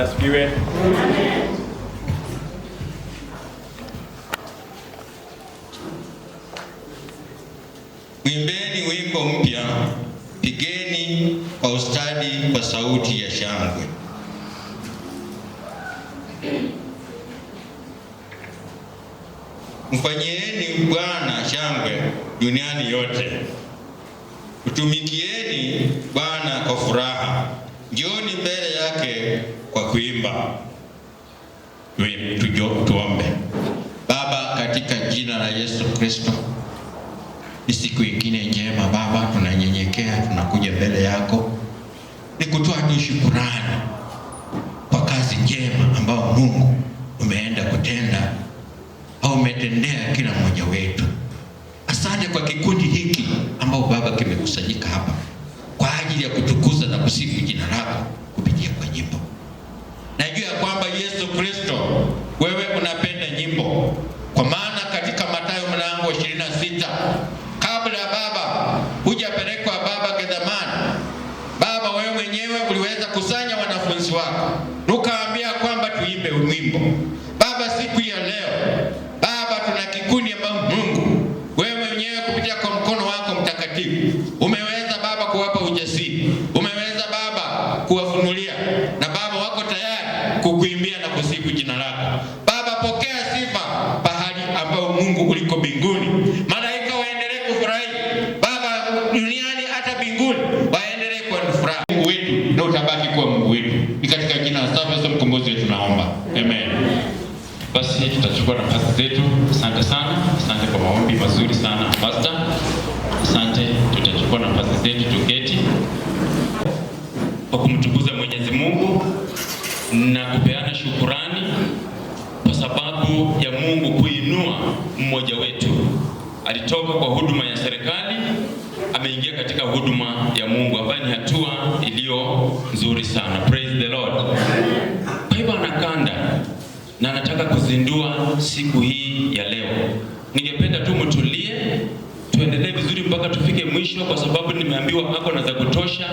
Asifiwe. Imbeni wimbo mpya, pigeni kwa ustadi kwa sauti ya shangwe. Mfanyieni Bwana shangwe duniani yote. Mtumikieni Bwana kwa furaha. Njooni mbele yake kwa kuimba. Tuombe. Baba, katika jina la Yesu Kristo, ni siku ingine njema Baba, tunanyenyekea, tunakuja mbele yako ni kutoa tu shukrani kwa kazi njema ambayo Mungu umeenda kutenda au umetendea kila mmoja wetu. Asante kwa kikundi hiki ambao Baba kimekusanyika hapa kwa ajili ya kutukuza na kusifu jina lako kupitia kwa nyimbo. Najua ya kwamba Yesu Kristo wewe unapenda nyimbo, kwa maana katika Mathayo mlango 26, kabla Baba hujapelekwa Baba Gethsemane, Baba wewe mwenyewe uliweza kusanya wanafunzi wako ukaambia kwamba tuimbe wimbo. Baba, siku ya leo Baba, tuna kikundi ambao Mungu wewe mwenyewe kupitia kwa mkono wako mtakatifu umeweza Baba kuwapa ujasiri, umeweza Baba kuwafunulia, na Baba wako tayari kukuimbia na kusifu jina lako. Baba, pokea sifa pahali ambao Mungu uliko mbinguni. Malaika waendelee kufurahi Baba, duniani hata mbinguni waendelee kuwa na furaha. Mungu wetu na utabaki kuwa Mungu wetu. Ni katika jina la Yesu mkombozi wetu tunaomba. Amen. Basi tutachukua nafasi zetu. Asante sana, asante kwa maombi mazuri sana Pastor. Asante, tutachukua nafasi zetu tuketi kwa kumtukuza Mwenyezi Mungu na kupeana shukurani kwa sababu ya Mungu kuinua mmoja wetu. Alitoka kwa huduma ya serikali, ameingia katika huduma ya Mungu ambayo ni hatua iliyo nzuri sana. Praise the Lord. Kwa hivyo anakanda na anataka kuzindua siku hii ya leo. Ningependa tu mtulie, tuendelee vizuri mpaka tufike mwisho, kwa sababu nimeambiwa ako na za kutosha.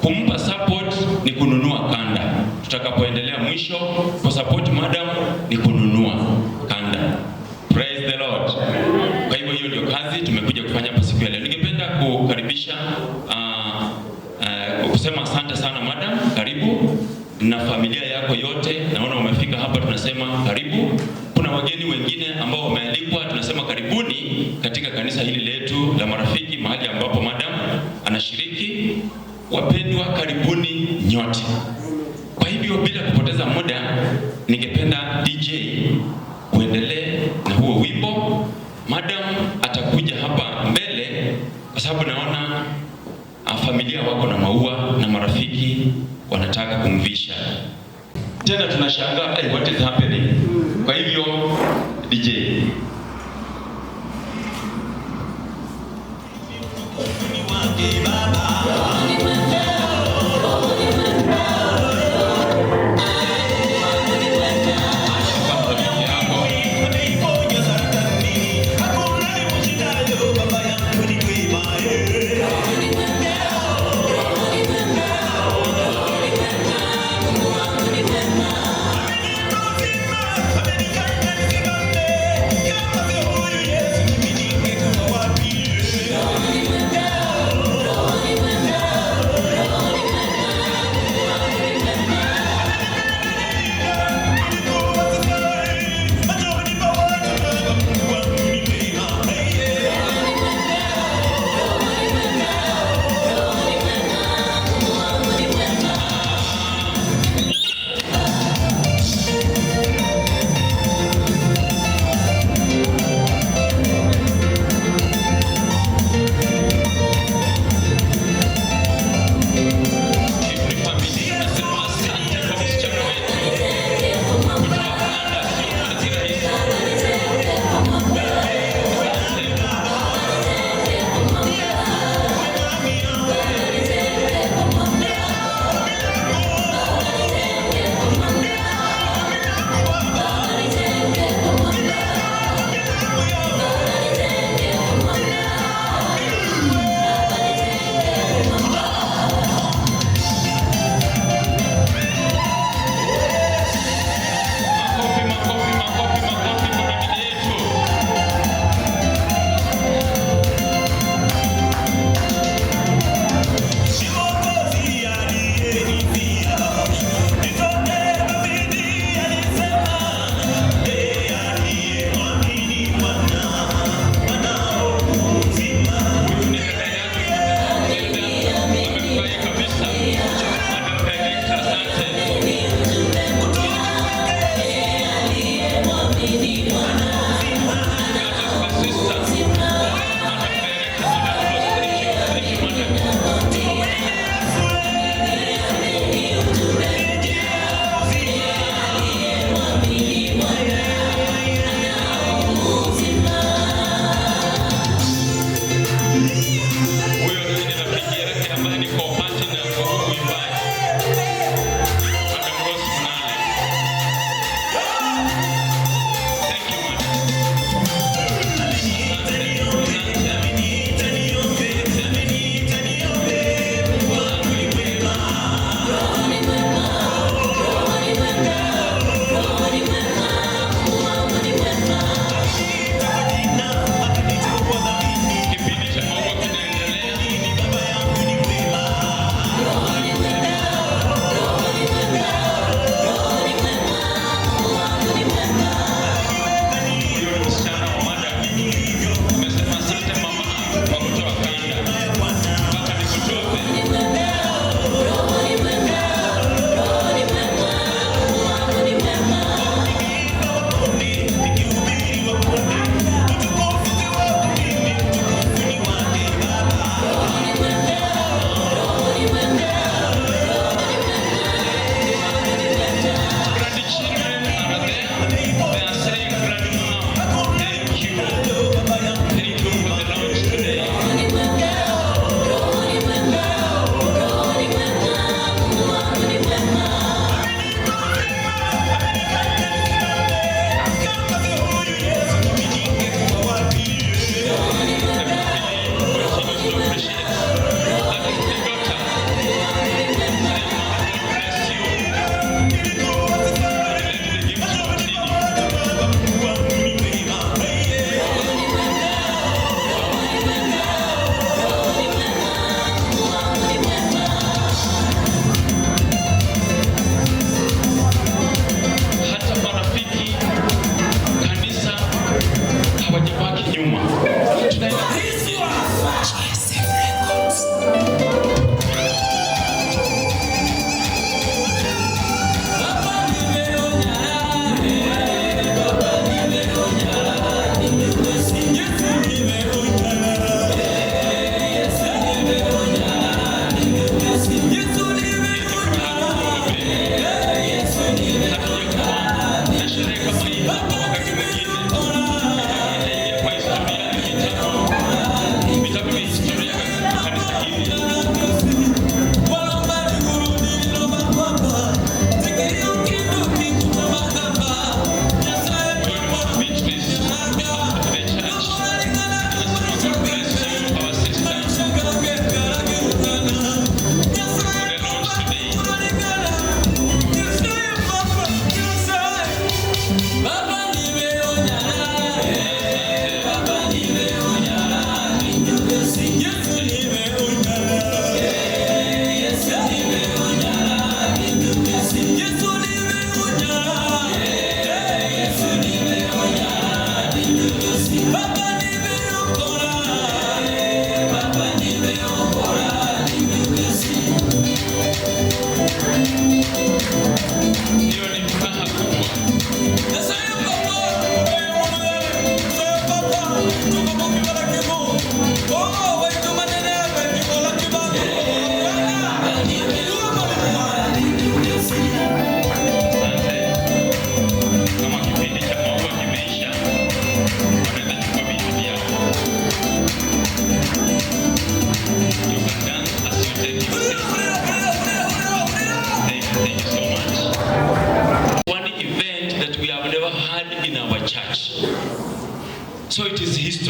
Kumpa support ni kununua kanda. Tutakapoendelea mwisho, kwa support madam ni kununua kanda. Praise the Lord. Kwa hivyo hiyo ndio kazi tumekuja kufanya hapa siku ya leo. Ningependa kukaribisha kusema asante sana madam, karibu na familia yako yote. Naona umefika hapa, tunasema karibu. Kuna wageni wengine ambao wamealikwa, tunasema karibuni katika kanisa hili letu la Marafiki, mahali ambapo madam anashiriki. Wapendwa, karibuni nyote. Kwa hivyo bila kupoteza muda, ningependa DJ uendelee na huo wimbo. Madam atakuja hapa mbele kwa sababu naona familia wako na maua na marafiki wanataka kumvisha. Tena tunashangaa, hey, what is happening? Kwa hivyo DJ.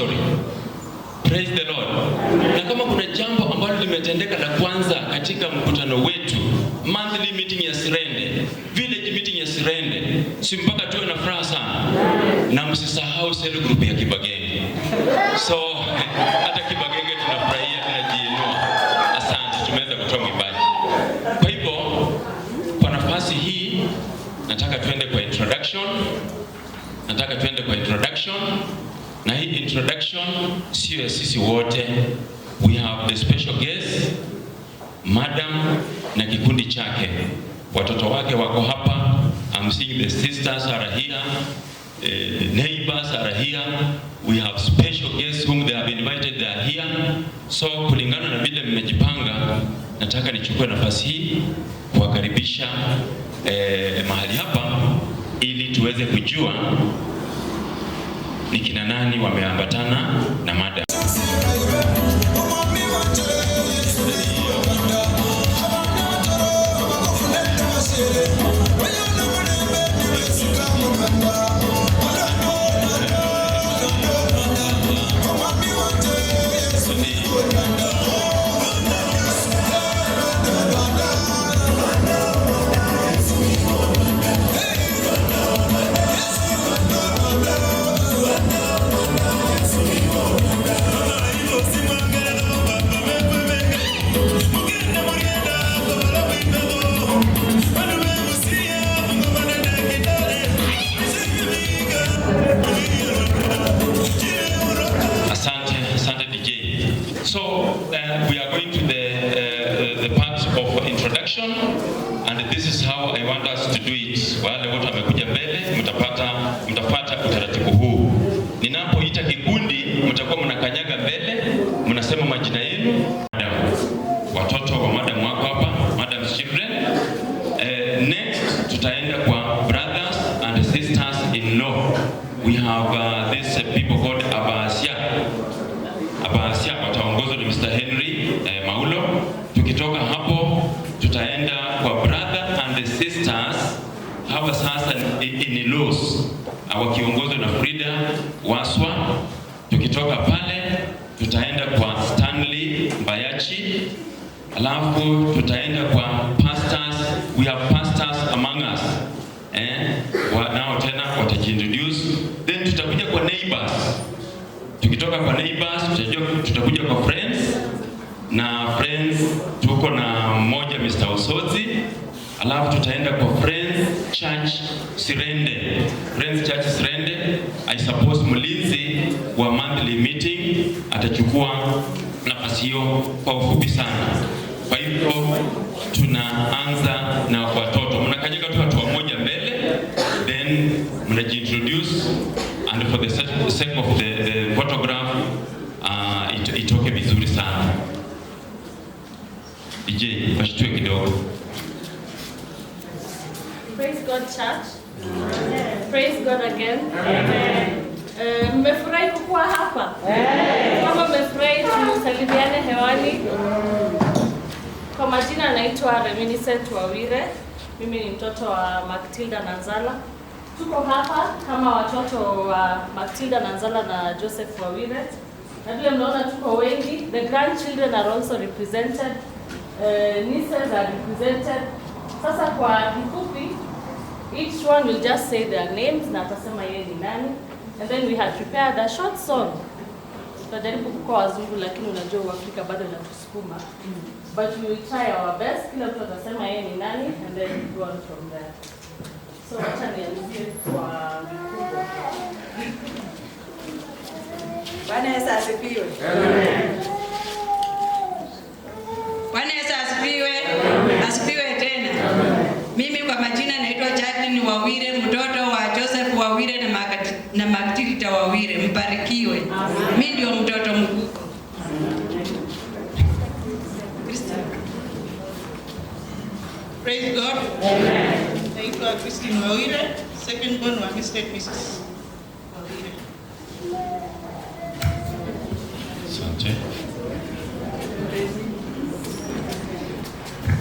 history. Praise the Lord. Na kama kuna jambo ambalo limetendeka la kwanza katika mkutano wetu, monthly meeting ya Sirende, village meeting ya Sirende, si mpaka tuwe na furaha sana. Na msisahau cell group ya Kibagenge. So hata Kibagenge tunafurahia, tunajiinua. Asante, tumeweza kutoa mwimbaji. Kwa hivyo kwa nafasi hii nataka tuende kwa introduction. Nataka tuende kwa introduction. Na hii introduction sio ya sisi wote. We have the special guest, Madam na kikundi chake. Watoto wake wako hapa. I'm seeing the sisters are here. The neighbors are here. We have special guests whom they have invited, they are here. So kulingana na vile mmejipanga, nataka nichukue nafasi hii kuwakaribisha mahali hapa ili tuweze kujua ni kina nani wameambatana na madam. Asante, asante DJ. So we are going to the part of introduction, and this is how I want us to do it. Wale wote wamekuja mbele, mtapata utaratibu huu. Ninapoita kikundi, mtakuwa mnakanyaga mbele, mnasema majina yenu. Madam, watoto wa madam wako hapa, madam's children. Next tutaenda kwa brothers and sisters in law. We have these people called Abasia. Abasia wataongozwa na Mr. Henry Maulo. Tukitoka hapo tutaenda kwa brother and sisters, hawa sasa ni in-laws wakiongozwa na Frida Waswa. Tukitoka pale tutaenda kwa Stanley Mbayachi, alafu tutaenda kwa pastors. We have pastors among us. Nao tena watajiintroduce. Then tutakuja kwa neighbors. Tukitoka kwa neighbors tutakuja kwa friends, na friends tuko na mmoja Mr. Osozi, alafu tutaenda kwa Friends Church Sirende. Friends Church Sirende, I suppose mlinzi wa monthly meeting atachukua nafasi hiyo kwa ufupi sana. Kwa hivyo tunaanza na watoto. Mnakanyaga tu hatua moja mbele, then mnajiintroduce, and for the sake of the photograph, itoke vizuri sana. DJ, washtue kidogo. Praise God, church. Amen. Praise God again. Amen. Mmefurahi kukuwa hapa? Kama mmefurahi, tusalimiane hewani. Kwa majina naitwa Reminiscent Wawire. Mimi ni mtoto wa Matilda Nanzala. Tuko hapa kama watoto wa Matilda Nanzala na Joseph Wawire. Na vile mnaona tuko wengi. The grandchildren are also represented. Nieces are represented. Sasa kwa kifupi, each one will just say their names na atasema yeye ni nani. And then we had prepared a short song. Tutajaribu kukoa wazungu, lakini unajua Uafrika bado inatusukuma. But we will try our best. Kila mtu atasema yeye ni nani and then we go on from there. So acha nianzie kwa mkubwa. Bwana Yesu asifiwe. Amen. Bwana Yesu asifiwe. Asifiwe tena. Amen. Mimi kwa majina naitwa Jacqueline Wawire, mtoto wa Joseph Wawire na Matilda Wawire. Mbarikiwe. Mimi ndio mtoto mkubwa. Praise God. Amen. Naitwa Christine Wawire, second born wa Mr. and Mrs. Wawire. Asante.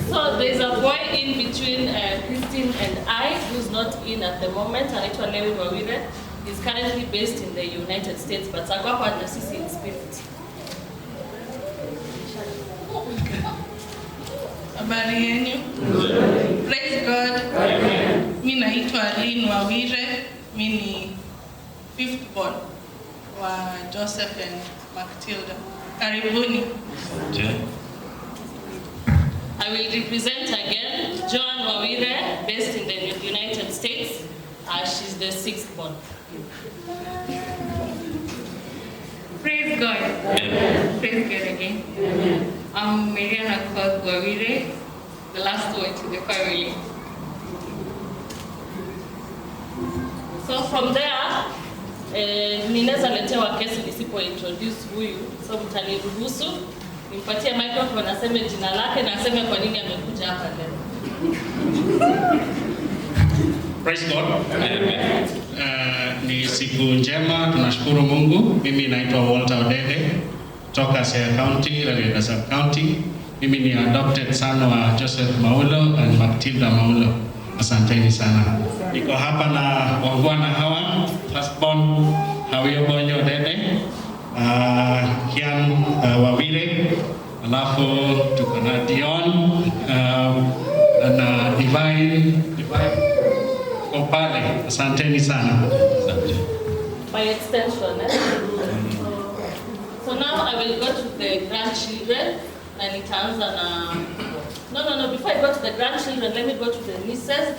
So there's a boy in between Christine and I who's not in at the moment. Anaitwa Lewi Wawire. He's currently based in the United States, but ako hapa na sisi in spirit. Habari yenu? Praise God. Mi naitwa Lynn Wawire. Mi ni fifth born wa Joseph and Matilda. Karibuni. Je. I will represent again Joan Wawire, based in the United States. She's the sixth born. Praise God. Amen. Praise God again. Amen. I'm Mariana Akoth Wawire, the last one to the family. So from there, ninaweza letewa kesi nisipo introduce huyu, so mtaniruhusu nimpatie microphone aseme jina lake na aseme kwa nini amekuja hapa leo. Praise God. Amen. Ni siku njema, tunashukuru Mungu. Mimi naitwa Walter Odede toka Siaya County, Rarieda Sub County. Mimi ni adopted son wa Joseph Maulo and Matilda Maulo. Asanteni sana. Niko hapa na wangwana hawa, firstborn Hawio Bonyo Odede, Kian Wawire, alafu tuko na Dion na Divine Kopale. Asanteni sana. Asante. By extension, eh? So now I will go to the grandchildren na nitaanza na no, before I go to the grandchildren, let me go to the nieces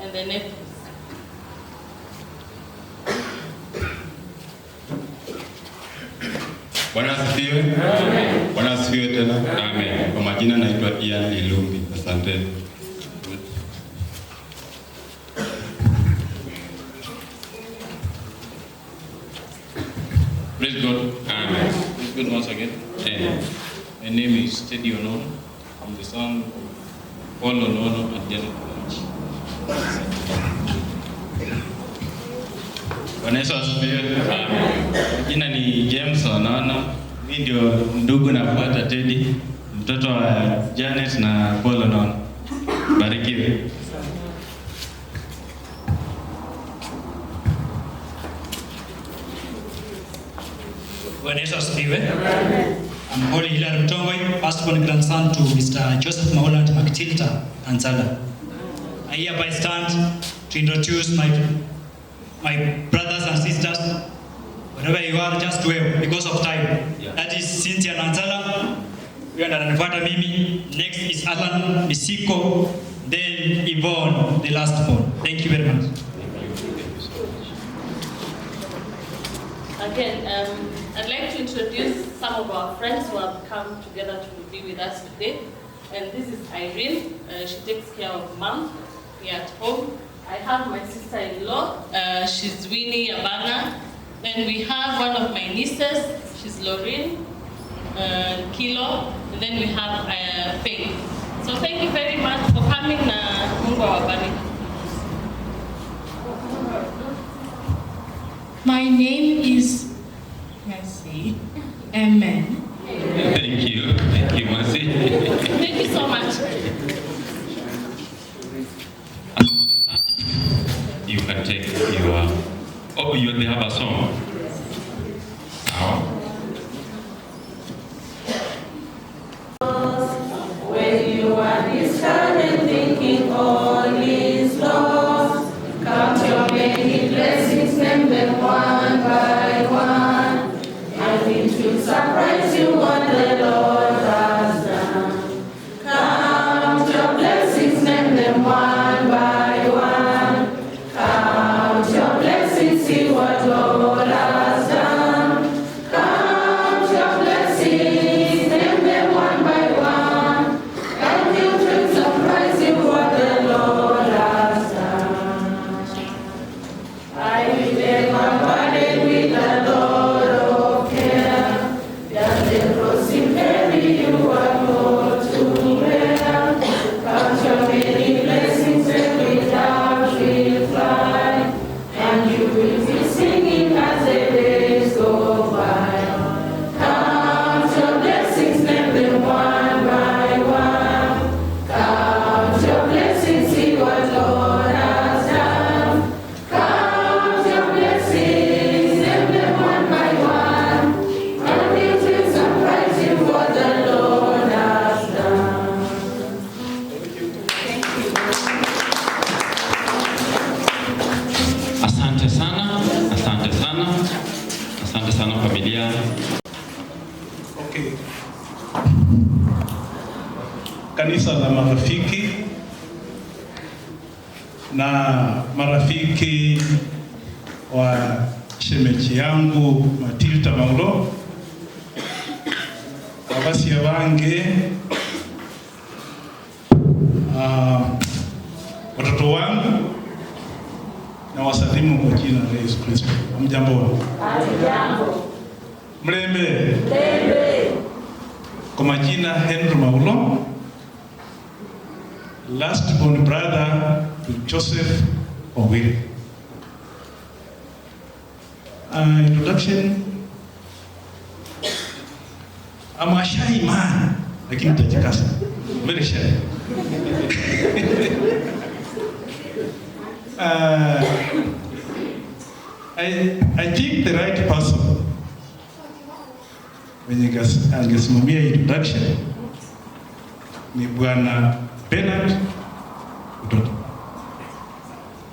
and the nephews. Bwana asifiwe. Bwana asifiwe tena. Amen. Kwa majina naitwa Ian Ilumbi. Asante. Praise God. Amen. Praise God once again. Amen. My name is Teddy Onono. I'm the son of Paul Onono and Janet Onochi. Bwana Yesu asifiwe. Jina ni James Onono. Mimi ndio ndugu nafuata Teddy, mtoto wa Janet na Paul Onono. Barikiwe. Bwana Yesu asifiwe. I'm Paul Hilary Mtongwe, firstborn grandson to Mr. Joseph Maulo and Matilda Ansala. I hereby stand to introduce my brothers and sisters. Wherever you are, just wave because of time. Yeah. That is Cynthia Nanzala. Huyo ndo ananifuata mimi. Next is Alan Misiko, then Yvonne, the last one. Thank you very much. Thank you. Thank you so much. Again, I'd like to introduce some of our friends who have come together to be with us today. And this is Irene. She takes care of mom here at home. I have my sister-in-law. She's Winnie Abana. Then we have one of my nieces. She's Lorraine Kilo. And then we have Faith. So thank you very much for coming. Na Mungu awabariki. My name is Mercy. Amen. Thank you. Thank you, Mercy. Thank you so much. You can take your... Oh, you they have a song. Sawa. When you are discouraged, thinking all is lost, count your many blessings, name them one by one, and it will surprise you what the Lord has done. Count your blessings, name them one by one. Count your blessings, see what God has Asante sana, asante sana, asante sana familia. Okay. Kanisa la marafiki na marafiki wa shemeji yangu Matilda Maulo, abasia bange, watoto wangu na wasalimu kwa jina la Yesu Kristo. Hamjambo? Mlembe. Kwa majina Henry Maulo, last born brother to Joseph Owiri. Introduction. I'm a shy man, lakini nitajikasa. Very shy. I think the right person mwenye angesimamia introduction ni Bwana Bernard Mtoto.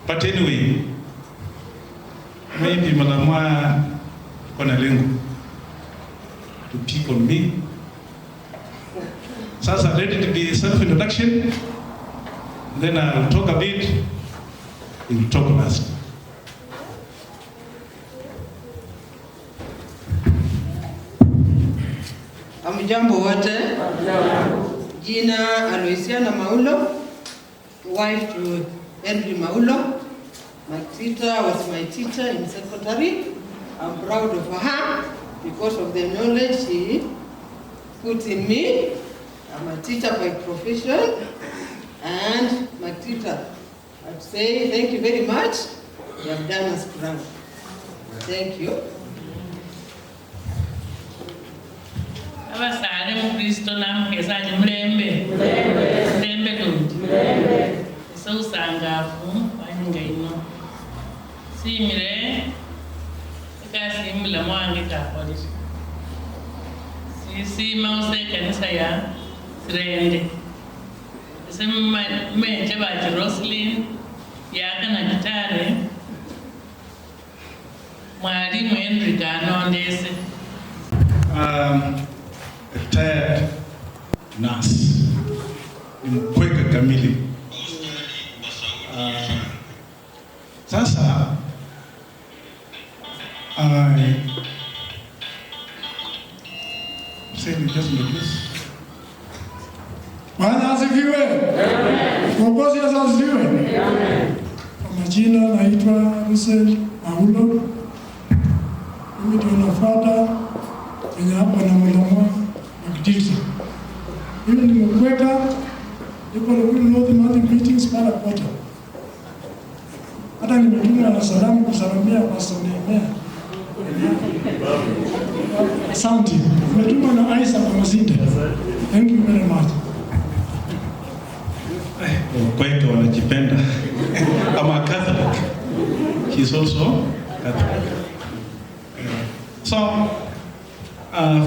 But anyway, maybe Malamwa kwa na lengo to pick on me. Sasa let it be self-introduction, then I'll talk a bit, you'll talk last. Hamjambo wote. Jina Aloisiana Maulo, wife to Henry Maulo. Matilda was my teacher in secondary. I'm proud of her because of the knowledge she put in me. I'm a teacher by profession. And Matilda, I'd say thank you very much. You have done us proud. Thank you. Abasale mukristo namukesanye mulembe mulembe lundi ese usangafu wanyinga ino simile ekasi mulamu wange kakholile sisima use ekanisa ya Sirende ese menje bachi Roslyn yakana gitare mwalimu Henry kanondese. Retired nurse, ni mkweka kamili. Sasa I say just introduce. Bwana asifiwe. Mwokozi Yesu asifiwe. Kwa majina naitwa Russell Maulo. Mimi ndio nafuata kwenye hapa na Mulamwa Matilda. Mimi ni mkweka, niko Nakuru North Monthly Meetings mara quarter. Hata nimetumwa na salamu kusalamia Pastor Nehemia. Asante. Nimetumwa na Isaac Masinde. Thank you very much. Wakweka wanajipenda. I'm a Catholic. He's also Catholic. So,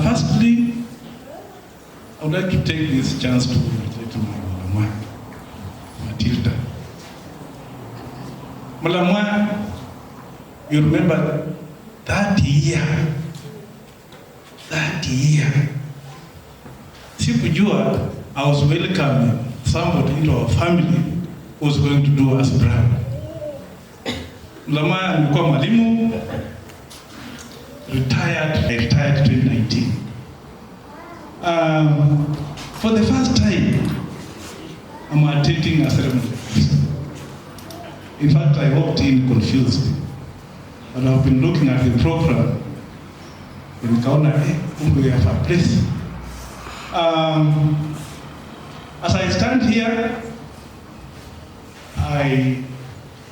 firstly, I would like to take this chance to congratulate my Mulamwa, Matilda. Mulamwa, you remember that year, sikujua I was welcoming somebody into our family who was going to do us proud. Mulamwa alikuwa mwalimu, retired, I retired 2019. For the first time, I'm attending a ceremony like this. In fact, I walked in confused. But I've been looking at the program. Nikaona, kumbe we have a place. As I stand here, I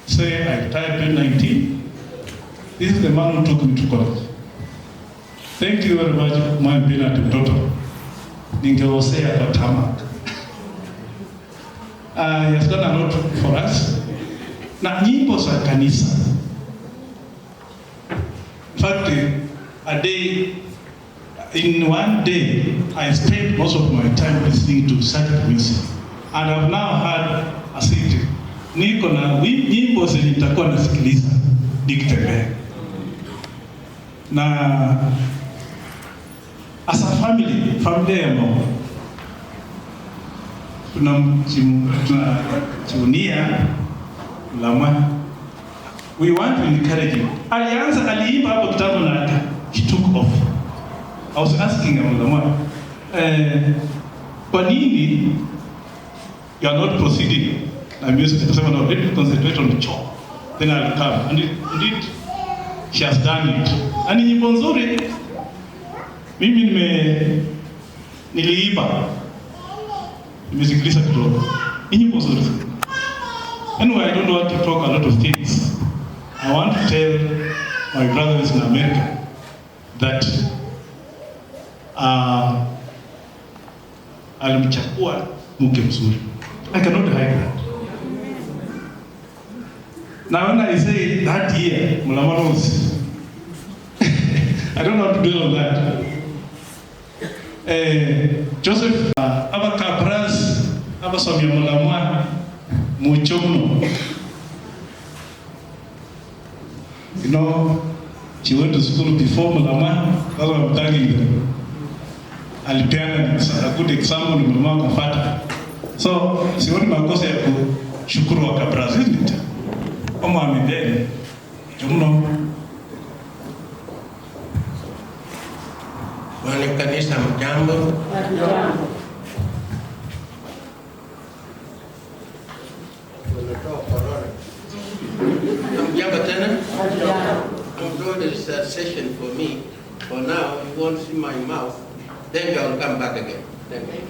say I retired 2019. This is the man who took me to college. Thank you very much, my Bernard Mtoto. Ningeosea kwa tarmac. He has done a lot for us. Na nyimbo za kanisa. In fact, in one day, I spent most of my time listening to sacred music. And I've now had a CD. Niko na nyimbo zenye nitakuwa nasikiliza. Dick Tebe. Na as a family, familia ya Mama, tunajivunia Mulamwa. We want to encourage him. Alianza, aliimba hapo kitambo na he took off. I was asking Mulamwa, kwa nini you are not proceeding na music? Akasema, no, let me concentrate on the chop. Then I'll come. And indeed, she has done it. Na ni nyimbo nzuri. Mimi niliimba. Nimesikiliza kidogo. Ni nyimbo nzuri. Anyway, I don't want to talk a lot of things. I want to tell my brothers in America that alimchagua mke mzuri. I cannot hide that. Now when I say that year, Mulamwa knows. I don't know how to deal on that. Joseph, aba Kabras, aba Somia Mulamwa, Muchomno. You know, she went to school before Mulamwa, that's why I'm thanking them. Alipeana a good example ni Mulamwa akafuata. So, sioni makosa ya kushukuru wa Kabras, isn't it? Kama amendeni, Jumno. Bwana kanisa, mjambo. Wanatoa corona. Mjambo tena? I'm told it's a session for me. For now, you won't see my mouth. Then I'll come back again. Thank you.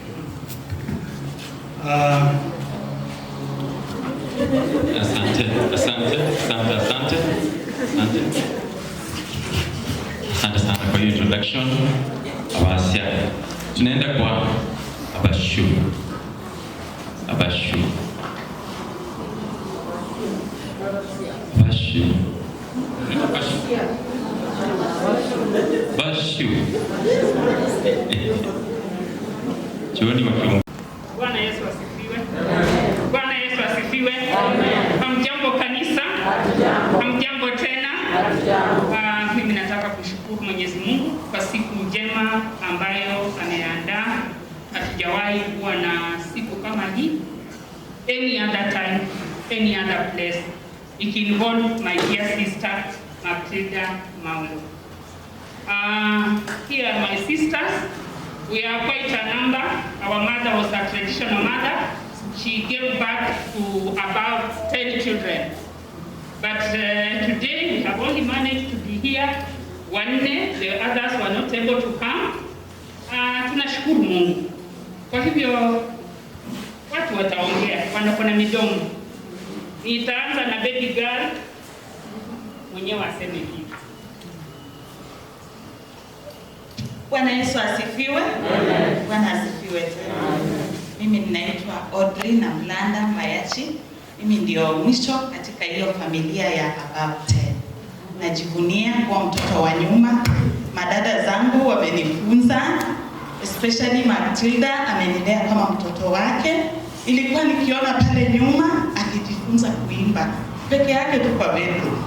Asante, asante, asante, asante, asante. Asante sana kwa hiyo introduction. Abasia. Tunaenda kwa Abashu. Abashu. Abashu. Abashu. Bashu. Jioni wakiwa. Bwana Yesu asifiwe. Bwana Yesu asifiwe. Hamjambo kanisa. Hamjambo tena. Mimi nataka kushukuru Mwenyezi Mungu kwa siku njema ambayo ameandaa. Hatujawahi kuwa na siku kama hii any other time, any other place. It involved my dear sister Matilda Maulo. Here are my sisters. We are quite a number. Our mother was a traditional mother. She gave birth to about 10 children. But today we have only managed to be here one day. The others were not able to come. Tunashukuru Mungu. Kwa hivyo watu wataongea, wanakuwa na midomo. Nitaanza na baby girl mwenyewe aseme kitu. Bwana Yesu asifiwe. Bwana asifiwe tena. Mimi ninaitwa Audrey na Mlanda Mayachi. Mimi ndio mwisho katika hiyo familia ya above 10. Najivunia kuwa mtoto wa nyuma. Madada zangu wamenifunza, especially Matilda amenilea kama mtoto wake. Ilikuwa nikiona pale nyuma akijifunza kuimba peke yake tu kwa bedroom.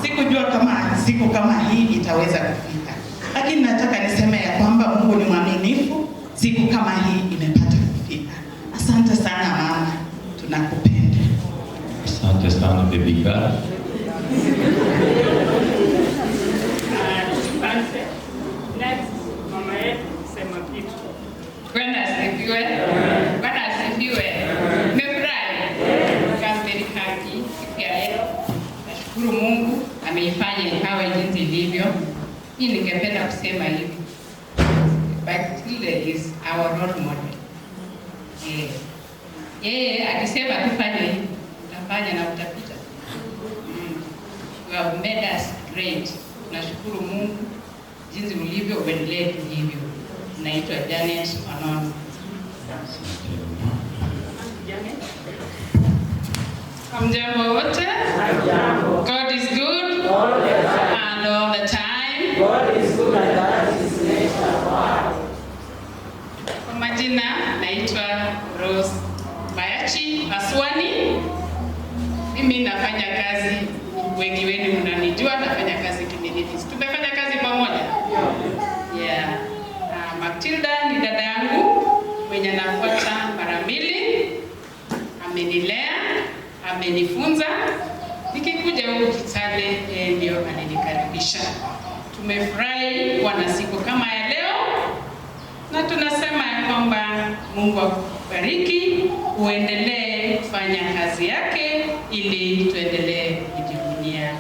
Sikujua kama siku kama hii itaweza kufika. Lakini nataka niseme ya kwamba Mungu ni mwaminifu, siku kama hii imepata kufika. Asante sana mama, tunakupenda. Asante sana baby girl. Asante. Next, mama yetu sema kitu. Bwana asifiwe. Bwana asifiwe. Nimefurahi. I'm very happy siku ya leo. Nashukuru Mungu ameifanya ikawa jinsi ilivyo. Hii ningependa kusema hivi. Matilda is our role model. Yeye akisema tufanye hivi, utafanya na utapita. You have made us great. Tunashukuru Mungu jinsi mlivyo, uendelee tu hivyo. Naitwa Janet Onono. Janet. Hamjambo wote? God is good and all the time. God is good and that is nature. Kwa majina naitwa Rose Mayachi Aswani. Mimi nafanya kazi, wengi wenu mnanijua. Kimilili. Tumefanya kazi pamoja. Yeah. Matilda ni dada yangu mwenye anafuata mara mbili, amenilea, amenifunza. Nikikuja huku Kitale, yeye ndio alinikaribisha. Tumefurahi kuwa na siku kama ya leo, na tunasema ya kwamba Mungu akubariki, uendelee kufanya kazi yake ili tuendelee kujivunia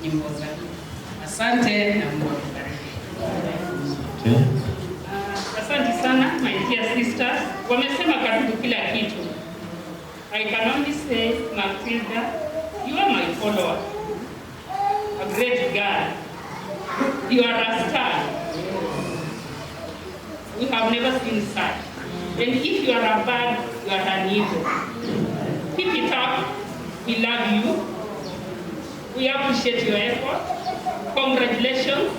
nyimbo zake. Asante na Mungu akubariki. Okay. Asante sana my dear sisters. Wamesema karibu kila kitu. I can only say, Matilda, you are my follower. A great girl. You are a star. We have never seen such. And if you are a bird, you are an eagle. Keep it up. We love you. We appreciate your effort. Congratulations.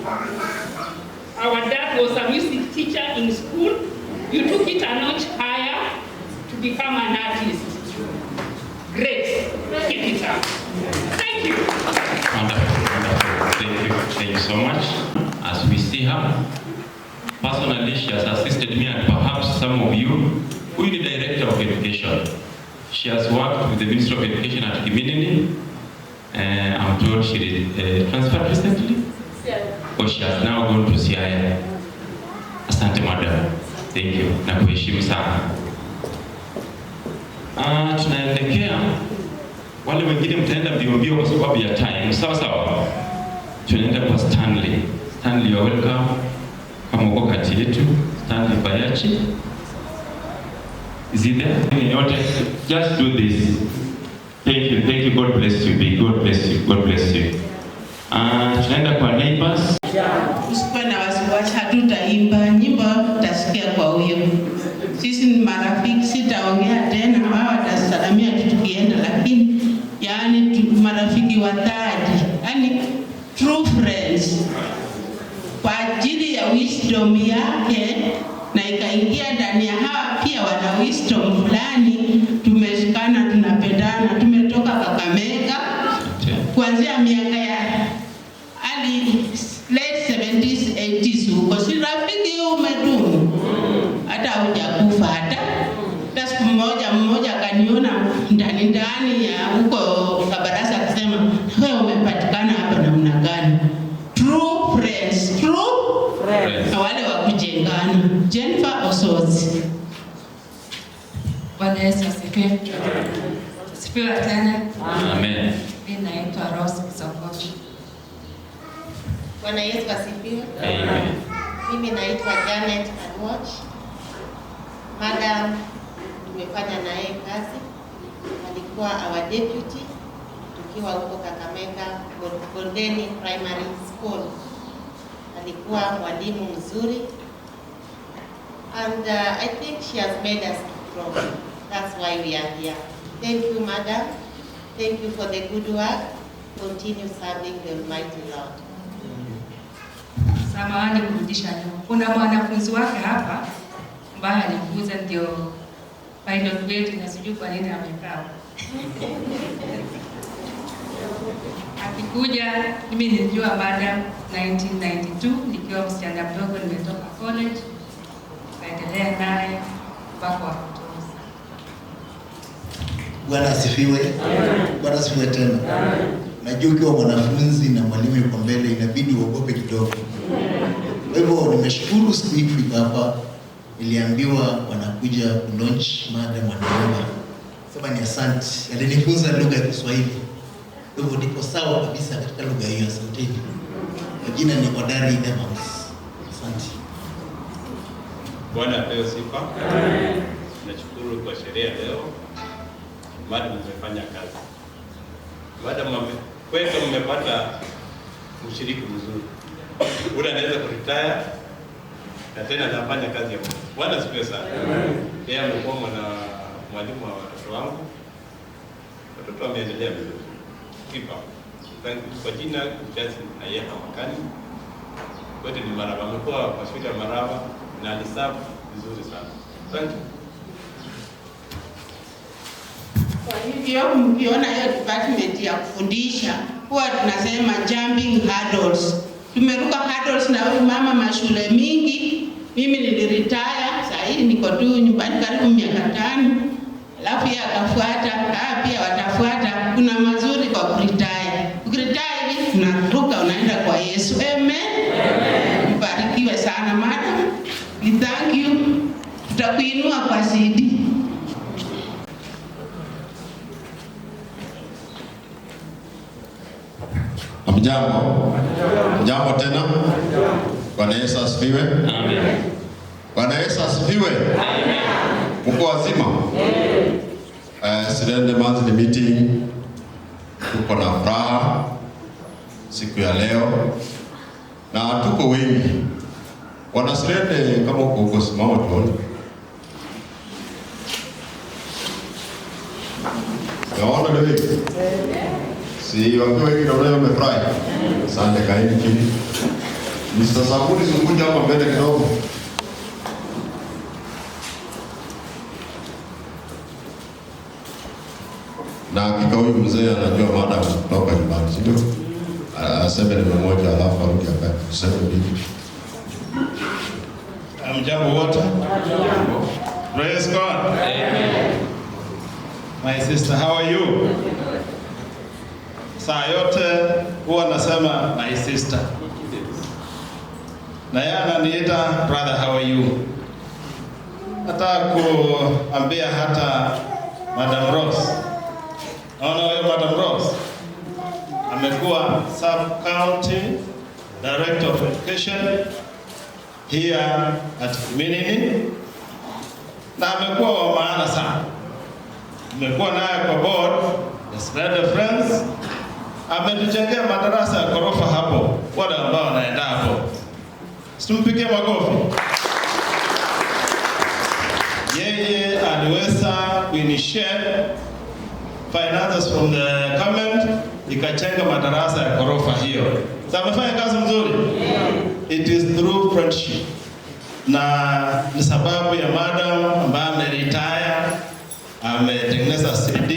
Our dad was a music teacher in school. You took it a notch higher to become an artist. Great. Keep it up. Thank you. Wonderful, wonderful. Thank you. Thank you so much. As we see her, personally, she has assisted me and perhaps some of you. Who is the Director of Education? She has worked with the Ministry of Education at Kiminini. I'm told she transferred recently, or she has now gone to Siaya. Asante madam. Thank you. Nakuheshimu sana. Tunaelekea wale wengine mtaenda mbio mbio kwa sababu ya time. Sawa sawa. Tunaenda kwa Stanley. Stanley, you are welcome. Kama uko kati yetu, Stanley Bayachi. Is he there? Yote, just do this. Thank you, thank you. God bless you. Big God bless you. God bless you. Tunaenda kwa neighbors. Usikuwe na wasiwasi, hatutaimba nyimbo, utasikia kwa huyo. Sisi ni marafiki, sitaongea tena, wao watasalamia tu tukienda, lakini yani marafiki wa dhati, yani true friends, kwa ajili ya wisdom yake na ikaingia ndani ya hawa pia wana wisdom fulani. Tumeshikana, tunapendana, tumetoka Kakamega kuanzia miaka ya early late 70s 80s huko, si rafiki umedumu hata hujakufa. Hata hata siku moja mmoja akaniona ndani ndani ya huko Kabarasa akasema, wewe umepatikana hapa namna gani? True friends, true Friends. Na wale wa kujengana. Jennifer Osozi. Bwana Yesu asifiwe. Asifiwe tena. Amen. Mimi naitwa Rose Kisokoshi. Bwana Yesu asifiwe. Amen. Mimi naitwa Janet Anwatch. Madam tumefanya naye kazi, alikuwa our deputy tukiwa huko Kakamega Goldeni Primary School. Alikuwa mwalimu mzuri and I think she has made us to grow. That's why we are here. Thank you, madam. Thank you for the good work. Continue serving the Almighty Lord. Samahani kurudisha nyuma. Kuna mwanafunzi wake hapa ambaye alikuza ndio pilot wetu na sijui kwa nini amekaa. Akikuja, mimi nilijua madam 1992 nikiwa msichana mdogo, nimetoka college, kaendelea naye mpaka wakatuoza. Bwana asifiwe. Bwana asifiwe tena. Najua ukiwa mwanafunzi na mwalimu yuko mbele inabidi uogope kidogo. Kwa hivyo nimeshukuru siku hii kufika hapa. Niliambiwa wanakuja kulaunch madam wanaomba. Sema ni asante. Alinifunza lugha ya Kiswahili. Kwa hivyo niko sawa kabisa katika lugha hiyo, asanteni. Majina ni Odari Evans. Asante. Bwana apewe sifa. Nashukuru kwa sherehe leo. Madam mmefanya kazi. Madam kwetu mmepata mshiriki mzuri. Ule anaweza kuretire na tena anafanya kazi ya Mungu. Bwana asifiwe sana. Yeye amekuwa mwalimu wa watoto wangu. Watoto wameendelea vizuri. Keep up. Thank you. Kwa jina Justin Ayeka Makani. Kwetu ni Maraba. Amekuwa kwa shule ya Maraba na aliserve vizuri sana. Thank you. Kwa hivyo mkiona hiyo department ya kufundisha, huwa tunasema jumping hurdles. Tumeruka hurdles na huyu mama mashule mingi. Mimi niliretire, saa hii niko tu nyumbani karibu miaka 5, alafu yeye akafuata, pia watafuata. Kuna mazuri kwa kuretire. Ukiretire hivi unaruka unaenda kwa Yesu. Amen. Mbarikiwe sana madam. We thank you. Tutakuinua kwa CD. Hamjambo? Hamjambo tena? Bwana Yesu asifiwe. Amen. Bwana Yesu asifiwe. Amen. Mko wazima? Sirende monthly meeting, tuko na furaha siku ya leo na tuko wengi. Wana Sirende, kama uko huko simama tuone. Naona ni wengi. Si wakiwa wengi naona wamefurahi. Asante, kaeni chini. Mr. Sabuni, zunguja hapa mbele kidogo. Na hakika huyu mzee anajua mada kutoka nyumbani, si ndio? Aseme neno moja alafu arudi akae. Tuseme mbili. Hamjambo wote. Praise God. Amen. My sister, how are you? Saa yote huwa nasema my sister. Na yeye ananiita brother, how are you? Nataka kuambia hata Madam Rose. Naona huyo Madam Rose amekuwa sub county director of education here at Kiminini na amekuwa wa maana sana. Tumekuwa naye kwa board ya Spread Friends, ametujengea madarasa ya ghorofa hapo, wale ambao wanaenda hapo, situmpigie makofi. Yeye aliweza kuinitiate finances from the government ikajenga madarasa ya ghorofa hiyo. Sasa amefanya kazi mzuri. It is through friendship. Na ni sababu ya madam ambaye ameretire, ametengeneza CD,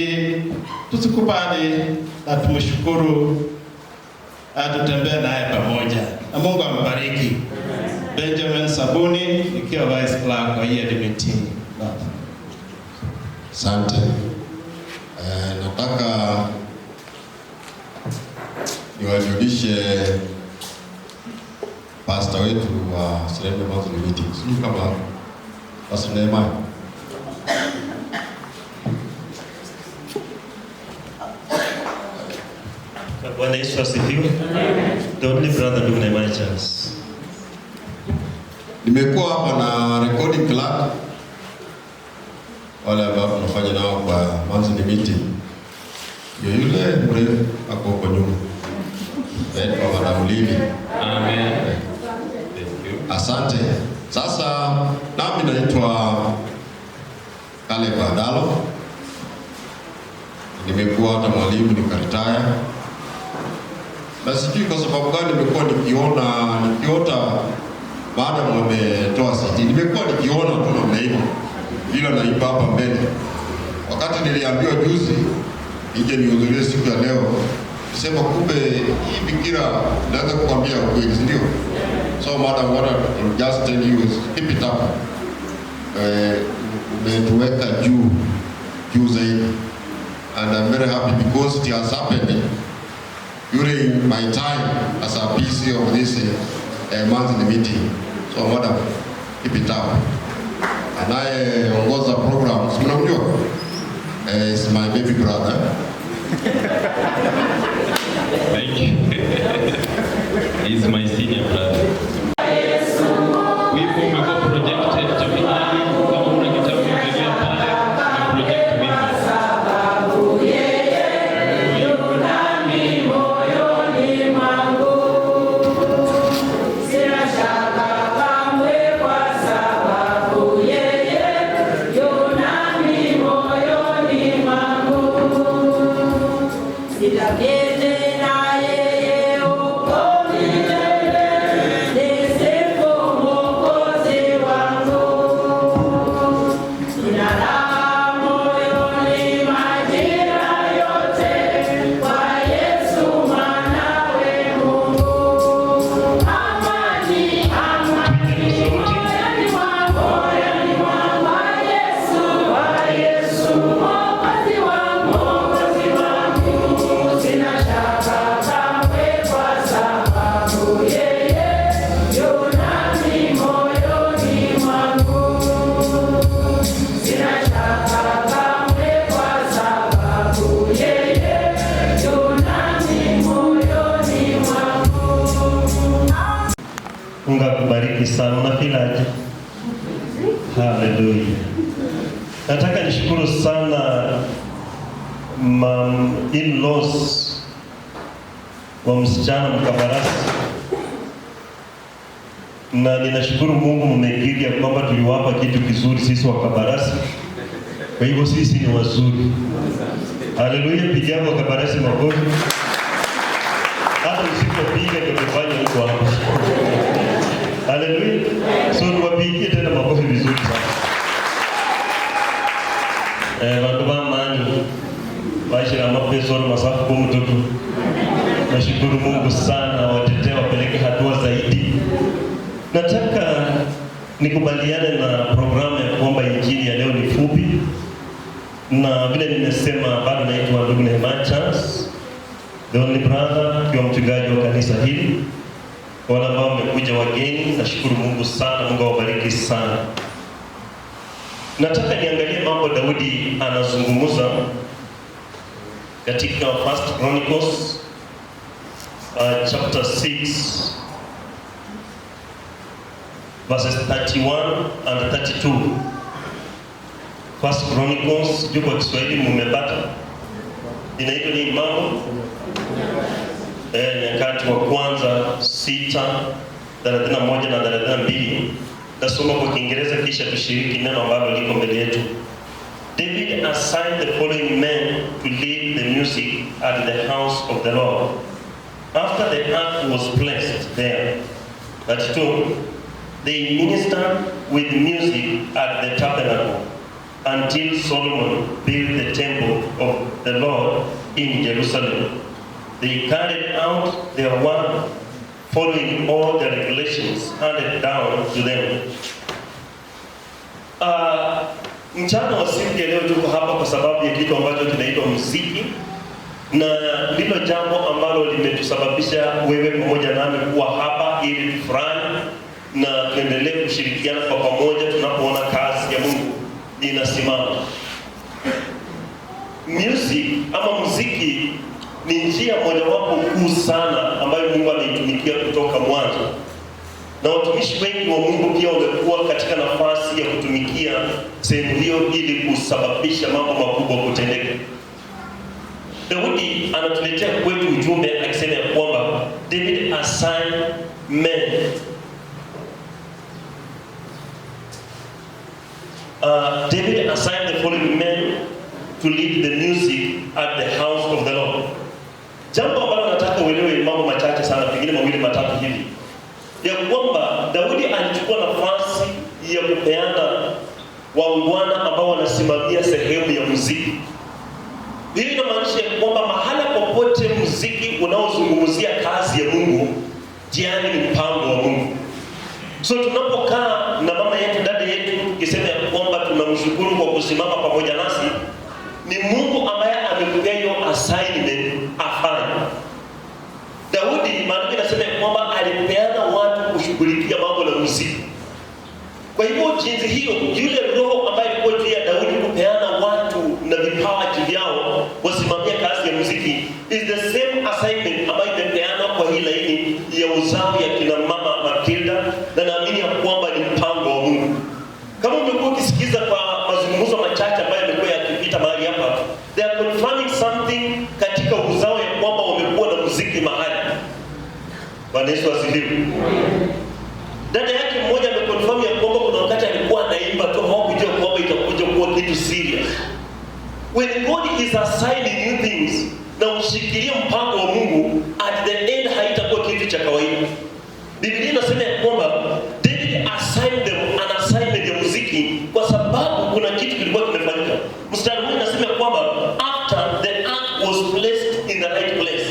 tusikubali na tumshukuru, atutembee naye pamoja na Mungu ambariki. Benjamin Sabuni nikiwa vice clerk kwa hii meeting. Asante. Nataka niwajulishe pastor wetu wa Sirende Monthly Meeting. Sijui kama Pastor Nehemiah. Bwana Yesu asifiwe. The only brother ndugu Nehemiah Charles. Nimekuwa hapa na recording clerk, wale ambao tunafanya nao kwa monthly meeting. Ndio yule mrefu ako huko nyuma. Naitwa Madam Lili. Amen. Thank you. Asante. Sasa nami naitwa Caleb Adalo. Nimekuwa hata mwalimu nikaretire. Na sijui kwa sababu gani nimekuwa nikiona nikiota baada wametoa CD. Nimekuwa nikiona tu namna hiyo. Ila naipa hapa mbele. Wakati niliambiwa juzi nije nihudhurie siku ya leo, sema kumbe hii bikira naweza kukwambia ukweli, si ndio? So madam, what I just tell you is keep it up. Umetuweka juu juu zaidi. And I'm very happy because it has happened during my time as a PC of this monthly meeting. So madam, keep it up. Anayeongoza program, si mnamjua? Is my baby brother. Thank you. He's my senior brother. Wimbo umekuwa projected, tafadhali kama una kitabu angalia pale, project wimbo. Sababu yeye yunami moyoni mwangu, sina shaka kamwe kwa sababu yeye yunami moyoni mwangu. Sitaketi na yeye huko milele, nisifu Mwokozi wangu. Sina raha moyoni majira Mungu akubariki sana. Unafeel aje? Haleluya. Nataka nishukuru sana in-laws wa msichana Mkabarasi, na ninashukuru Mungu mmekiri ya kwamba tuliwapa kitu kizuri sisi wa Kabarasi. Kwa hivyo sisi ni wazuri. Haleluya, pigia wa Kabarasi makofi. Hata usipopiga ndio umefanya huko hapo. Haleluya. So tuwapigie tena makofi vizuri sana. Bantu ba amani bashira mapeso masafu kwa mtoto. Nashukuru Mungu sana, watetee wapeleke hatua zaidi. Nataka nikubaliane na programu ya kuomba injili ya leo ni fupi, na vile nimesema bado naitwa ndugu Nehemiah Charles, the only brother, kiwa mchungaji wa kanisa hili. Kwa wale ambao mmekuja wageni, nashukuru Mungu sana, Mungu awabariki sana. Nataka niangalie mambo Daudi anazungumza katika First Chronicles chapter 6 verses 31 and 32. First Chronicles, juu kwa Kiswahili mumepata. Inaitwa nini mambo? Nyakati wa kwanza 6:31 na 32. Nasoma kwa Kiingereza kisha tushiriki neno ambalo liko mbele yetu. David assigned the following men to lead the music at the house of the Lord. After the ark was placed there, 32, they ministered with music at the tabernacle until Solomon built the temple of the Lord in Jerusalem. They carried out their work following all the regulations handed down to them. Mchana wa siku ya leo tuko hapa kwa sababu ya kitu ambacho kinaitwa muziki, na ndilo jambo ambalo limetusababisha wewe pamoja nami kuwa hapa ili tufurahi na tuendelee kushirikiana kwa pamoja tunapoona kazi ya Mungu inasimama. Music ama muziki ni njia mojawapo kuu sana ambayo Mungu anaitumikia kutoka mwanzo, na watumishi wengi wa Mungu pia wamekuwa katika nafasi ya kutumikia sehemu hiyo ili kusababisha mambo makubwa kutendeka. Daudi anatuletea kwetu ujumbe akisema ya kwamba David assigned men. David assigned the following men to lead the music at the house of the Lord. Jambo ambalo nataka uelewe mambo machache sana, pengine mawili matatu hivi, ya kwamba Daudi alichukua nafasi ya kupeana waungwana ambao wanasimamia sehemu ya muziki. Hii inamaanisha kwamba mahala popote muziki unaozungumzia kazi ya Mungu, jiani ni mpango wa Mungu. So tunapokaa na mama yetu, dada yetu, tukisema ya kwamba tunamshukuru kwa kusimama pamoja nasi, ni Mungu ambaye amekupea hiyo assignment afanye. Daudi, maandiko inasema kwamba alipeana watu kushughulikia mambo la muziki. Kwa hivyo jinsi hiyo, yule roho ambaye ilikuwa juu ya Daudi kupeana watu na vipaji vyao wasimamia kazi ya muziki is the same assignment ambayo imepeanwa kwa hii laini ya uzao ya kina mama Matilda, na naamini ya kwamba ni mpango wa Mungu. Kama umekuwa ukisikiza kwa mazungumzo machache ambayo yamekuwa yakipita mahali hapa, they are confirming something katika uzao ya kwamba wamekuwa na muziki mahali. Bwana Yesu asifiwe. Dada yake mmoja ameconfirm ya kwamba kuna wakati alikuwa anaimba tu, hawakujua kwamba itakuja kuwa kitu serious. When God is assigning you things na ushikilie mpango wa Mungu, at the end haitakuwa kitu cha kawaida. Biblia inasema ya kwamba David assigned them an assignment ya muziki kwa sababu kuna kitu kilikuwa kimefanyika. Mstari huu inasema ya kwamba after the ark was placed in the right place.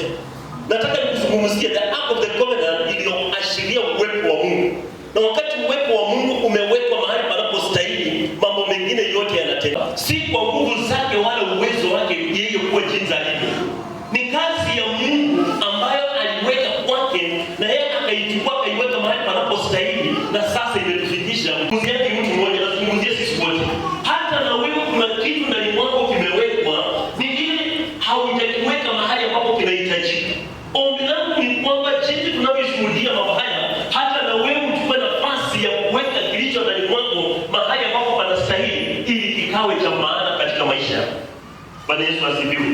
Nataka nikuzungumzie the ark of the covenant iliyoashiria uwepo wa Mungu. Na wakati uwepo wa Mungu umewekwa mahali panapostahili, mambo mengine yote yanatendeka. Si kwa nguvu zake wala uwezo wake yeye kuwa jinsi alivyo. Ni kazi ya Mungu ambayo aliweka kwake na yeye akaichukua akaiweka mahali panapostahili, na sasa imetufikisha. Mziani mtu mmoja, nazungumzia sisi wote. Hata na wewe kuna kitu ndani mwako kimewekwa, ni ile haujakiweka mahali ambapo kinahitajika. Ombi langu ni kwamba jinsi tunavyoshuhudia mambo haya, hata na wewe maisha yako. Bwana Yesu asifiwe.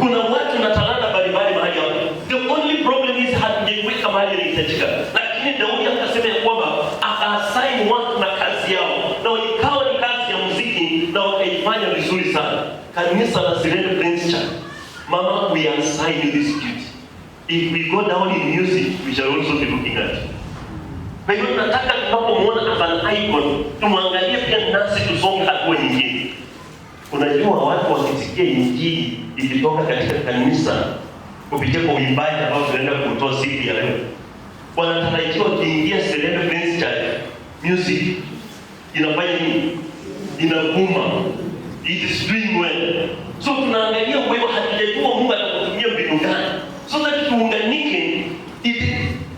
Kuna watu na talanta mbalimbali mahali hapo. The only problem is hatujaiweka mahali inahitajika. Lakini Daudi akasema ya kwamba akaassign watu na kazi yao, na ikawa ni kazi ya muziki na wakaifanya vizuri sana. Kanisa la Serena Prince Church, mama, we assign you this duty. If we go down in music, we shall also be looking at you. Kwa hiyo tunataka tunapomwona as an icon, tumwangalie pia nasi tusonge hatua nyingine. Unajua watu wakisikia injili ikitoka katika kanisa kupitia kwa uimbaji ambao tunaenda kutoa siku ya leo, wanatarajiwa wakiingia Serena Prince Church, music inafanya nini? Inavuma. It is doing well. So tunaangalia wewe, hatujajua Mungu atakutumia mbinu gani, so that tuunganike.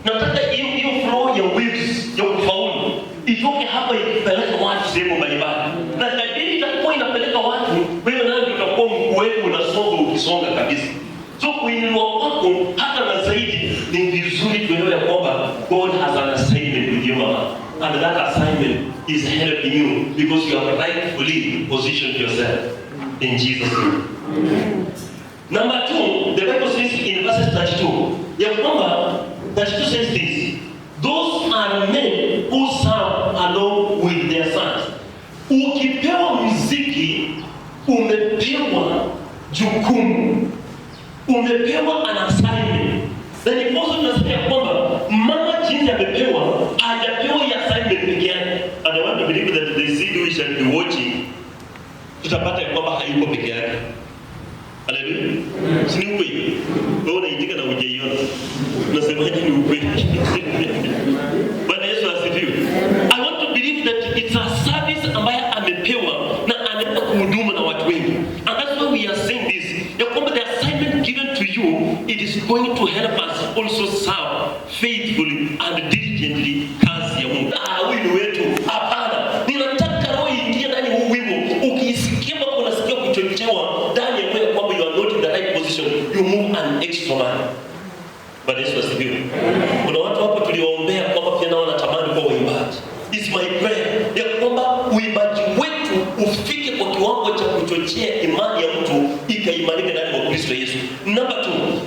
Nataka hiyo flow ya waves ya kufaulu itoke hapa ikipeleka watu sehemu mbalimbali, na kadiri itakuwa inapeleka watu, wewe nawe utakuwa mkuu wetu, unasonga ukisonga kabisa. So kuinuliwa kwako hata na zaidi ni vizuri tuelewe ya kwamba God has an assignment with you, mama, and that assignment is helping you because you have rightfully positioned yourself in Jesus' name. Number 2, the Bible says in verse 32, ya kwamba 32 says this, those are men who serve along with their sons. Ukipewa muziki, umepewa jukumu, umepewa an assignment. Na ndiposa tunasema ya kwamba mama jinsi amepewa, hajapewa hii assignment peke yake. And I want to believe that the seed we shall be watching, tutapata ya kwamba hayuko peke yake. Haleluya. Si ni ukweli? Wewe unaitika na hujaiona. Unasemaje ni ukweli? Bwana Yesu asifiwe. I want to believe that it's a service ambaye amepewa na anaenda kuhudumu na watu wengi. And that's why we are saying this. Ya kwamba the assignment given to you, it is going to help us also serve faithfully and diligently kazi ya Mungu. Ah, huyu ni wetu. Hapana. Ninataka roho iingie ndani huu wimbo. Ukisikia mpaka unasikia kuchochewa ndani ya moyo kwamba you are not in the right position, you move an extra mile. Bwana Yesu asifiwe. Kuna watu hapo tuliombea kwamba pia nao wanatamani kuwa waimbaji. It's my prayer ya kwamba uimbaji wetu ufike kwa kiwango cha kuchochea imani ya mtu ikaimarika ndani mwa Kristo Yesu. Number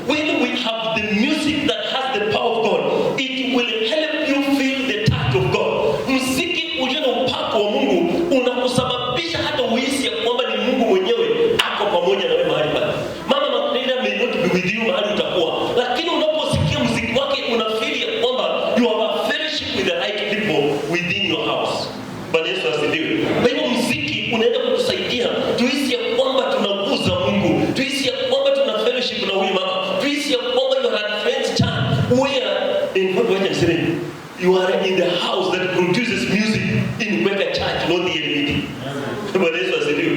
2, when we have the music that has the power of God, it will help you feel the touch of God. Muziki ulio na upako wa Mungu unakusababisha hata uhisi ya kwamba ni Mungu mwenyewe ako pamoja na wewe mahali pale. Mama Magdalena may not be with you mahali utakuwa, lakini unaposikia muziki wake unafeel ya kwamba you have a fellowship with the right people within your house. Bwana Yesu asifiwe. Kwa hivyo muziki unaenda kutusaidia tuhisi ya kwamba tunakuza Mungu, tuhisi ya kwamba tuna fellowship na huyu mama, tuhisi ya kwamba you are at friends church where in fact, wacha niseme, you are in the house that produces music in Kweka Church, not the LBD. Bwana Yesu asifiwe.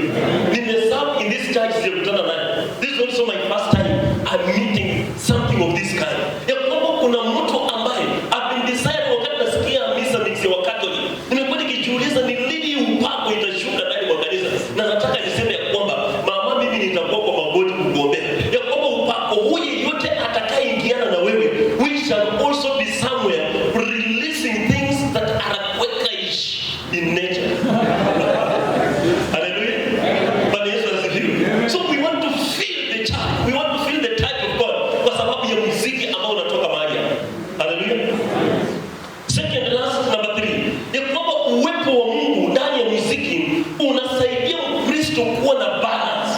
Nimeserve in this church, sijakutana naye. This is also my first time I'm meeting something of this kind. Ya kwamba kuna mtu ambaye I've been desiring, wakati nasikia misa mix ya Catholic, nimekuwa nikijiuliza ni lini upako itashuka ndani mwa kanisa, na nataka niseme ya kwamba mama, mimi nitakuwa kwa magoti kukuombea ya kwamba upako huyu yeyote atakayeingiana na wewe, we shall also be somewhere releasing things that are Quakerish in nature. Hallelujah. Bwana Yesu asifiwe. So we want to feel the church. We want to feel the touch of God kwa sababu ya muziki ambao unatoka mahali hapa. Hallelujah. Second last, number 3, ya kwamba uwepo wa Mungu ndani ya muziki unasaidia Mkristo kuwa na balance.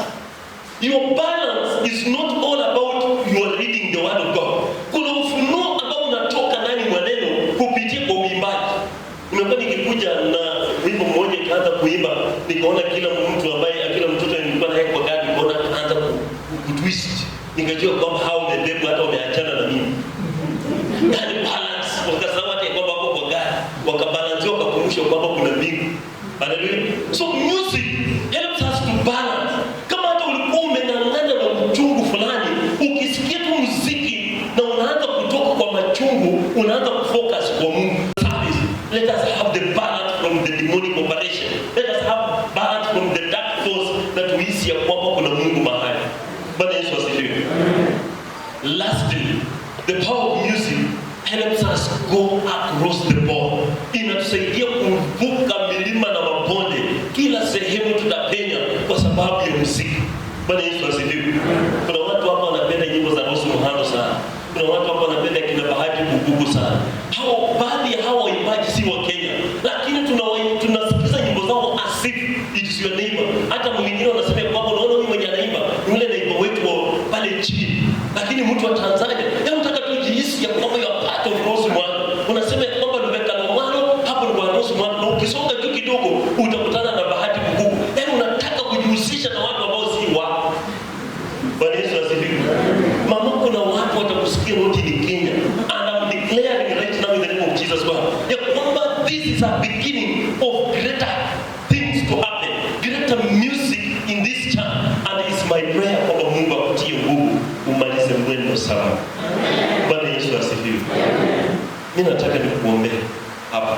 Your balance is not all about your reading the word of God. Kuna ufunuo ambao unatoka ndani mwa neno kupitia kwa uimbaji. Nimekuwa nikikuja na wimbo mmoja nikaanza kuimba, nikaona kila mtu ambaye, kila mtoto nilikuwa naye kwa gari, nikaona akaanza kutwist. Nikajua kwamba hao wamebebwa, hata wameachana na mimi. Yaani balance, wakasahau hata kwamba wako kwa gari, wakabalansiwa, wakakumbushwa kwamba kuna mbingu. Hallelujah. So music helps us to balance. Kama hata ulikuwa umeng'ang'ana na uchungu fulani, ukisikia tu muziki na unaanza kutoka kwa machungu, unaanza kufocus kwa Mungu. Service. Let us have the balance from the demonic operation. Let us have balance from the dark force that we see ya kwamba kuna Mungu mahali. Bwana Yesu asifiwe. Lastly, the power of music helps us go across the board. Inatusaidia kuvuka milima na mabonde, kila sehemu tutapenya kwa sababu sababu ya muziki. Bwana Yesu asifiwe. Kuna watu hapa wanapenda nyimbo za Rose Muhando sana. Kuna watu hapa wanapenda kina Bahati Bukuku sana. Hao baadhi ya hao waimbaji si wa Kenya, lakini tunasikiza nyimbo zao as if it is your neighbor. Hata mwingine wanasema ya kwamba unaona huyu mwenye anaimba ni yule neighbor wetu wa pale chini, lakini mtu wa Tanzania, yaani unataka tu jihisi ya kwamba you are part of Rose Muhando. Unasema ya kwamba Lubeka Lomwalo hapo ni kwa Rose Muhando, na ukisonga tu kidogo utakutana na Bahati Bukuku. Yaani unataka kujihusisha na watu ambao si wako. Bwana Yesu asifiwe. Mama, kuna watu watakusikia not in Kenya. And I'm declaring right now in the name of Jesus Christ ya kwamba this is a beginning of greater things to happen, greater music in this church. And it's my prayer kwamba Mungu akutie nguvu umalize mwendo salama. Bwana Yesu asifiwe. Mimi nataka nikuombee hapa.